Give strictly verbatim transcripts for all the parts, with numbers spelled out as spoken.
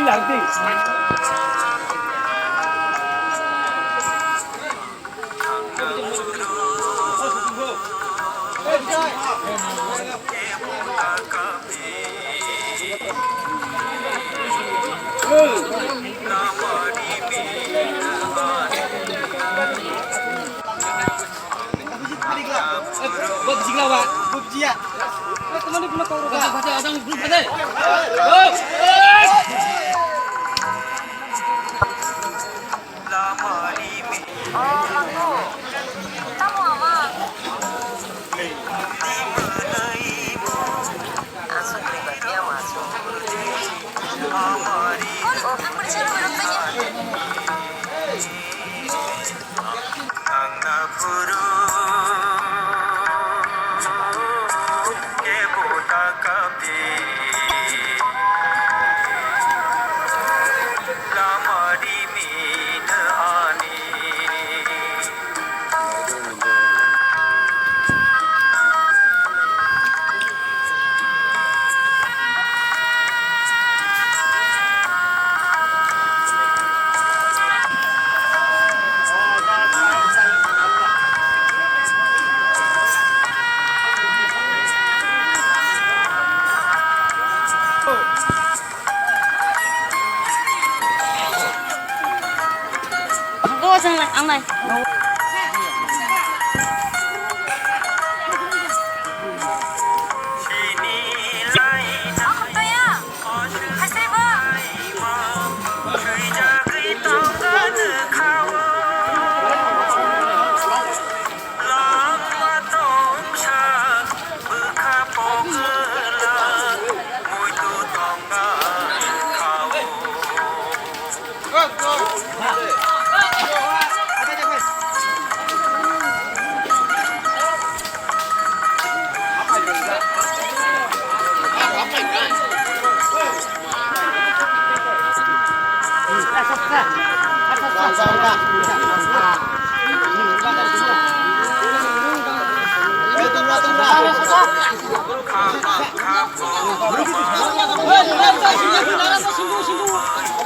Go, ang nai.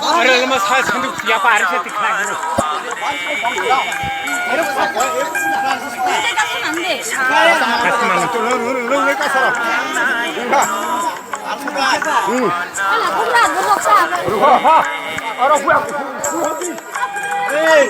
Are lama sa sandu ya pa are se tikna. Kasman tu lu lu lu lu kasara. Hmm. Ala kubra buruk sa. Ha ha. Aro buat. Hey.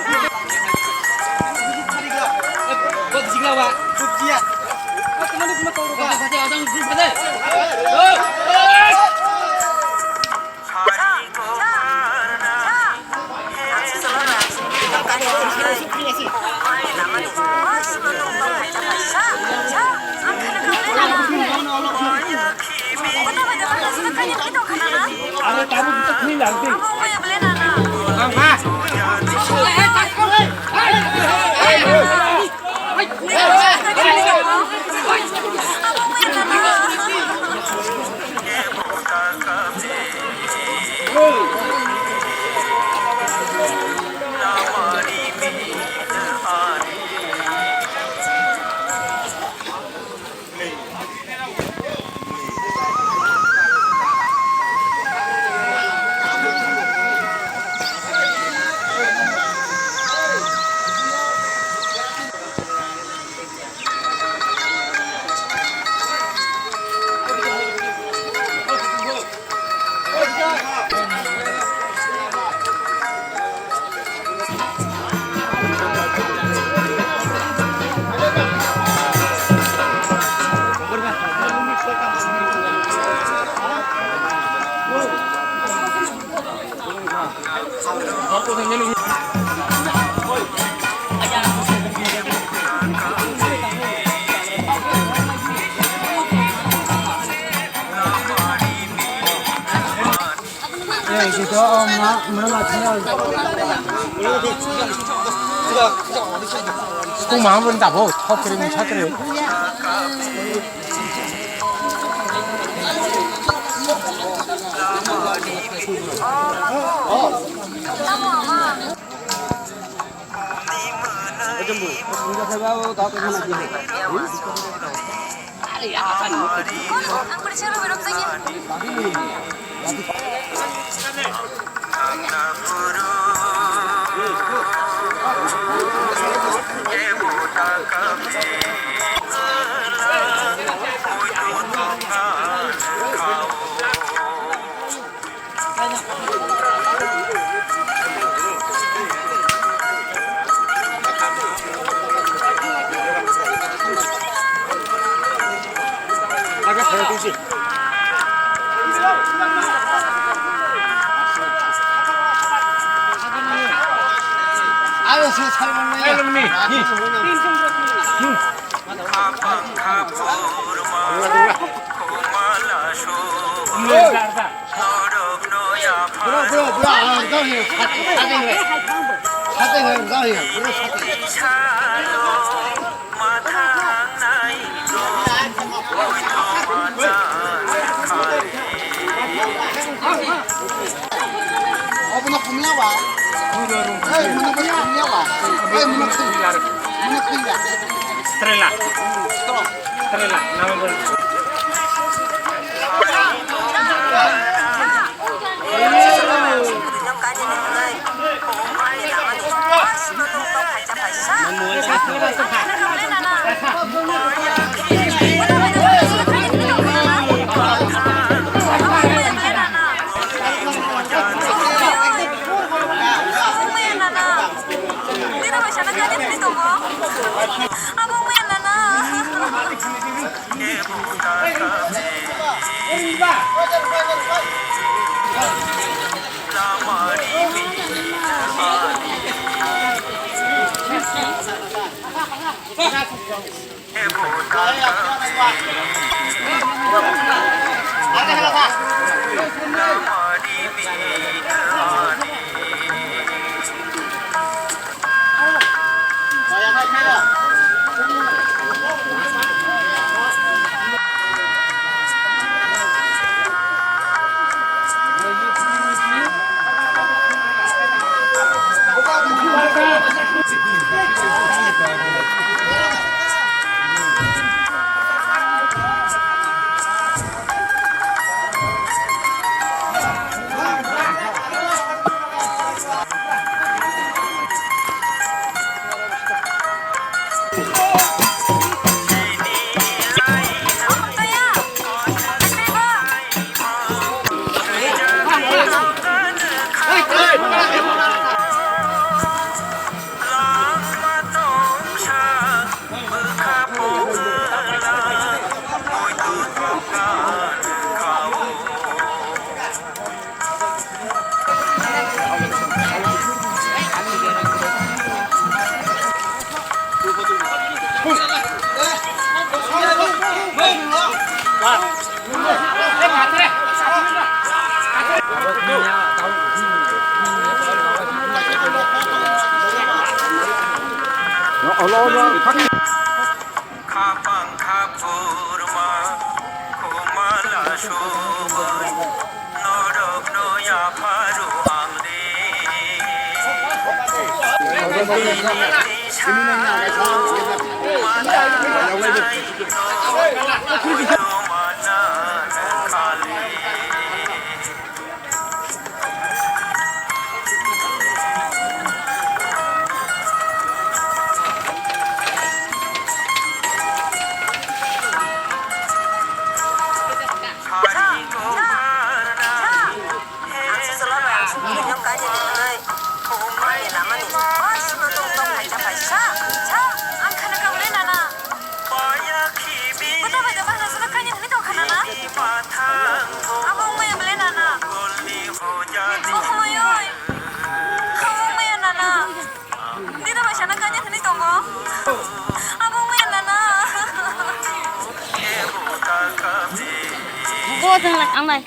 School ma bun tabo thok kiri mung sakri. Ang percaya lo berok tanya. Bro, bro, bro, ang jauh ya, sate, sate ngai, sate ngai, jauh ya, bro, sate. Obo no kumya wa. Hey, mano bo kumya wa. Hey, mano kumya. Mano kumya. Strela. Strela. Nama bo. Khapang khapurma khumala subui norokno yapharu ang de. Bini tisa mananai no mananai khali. Bwtha bai da bahna sano kanya thani tong khana na? Abo wngmaya bwle nana? Oho mayoi. Abo wngmaya nana? Dida bai sana kanya thani tongo. Abo wngmaya nana? Bo thang lak ang nai.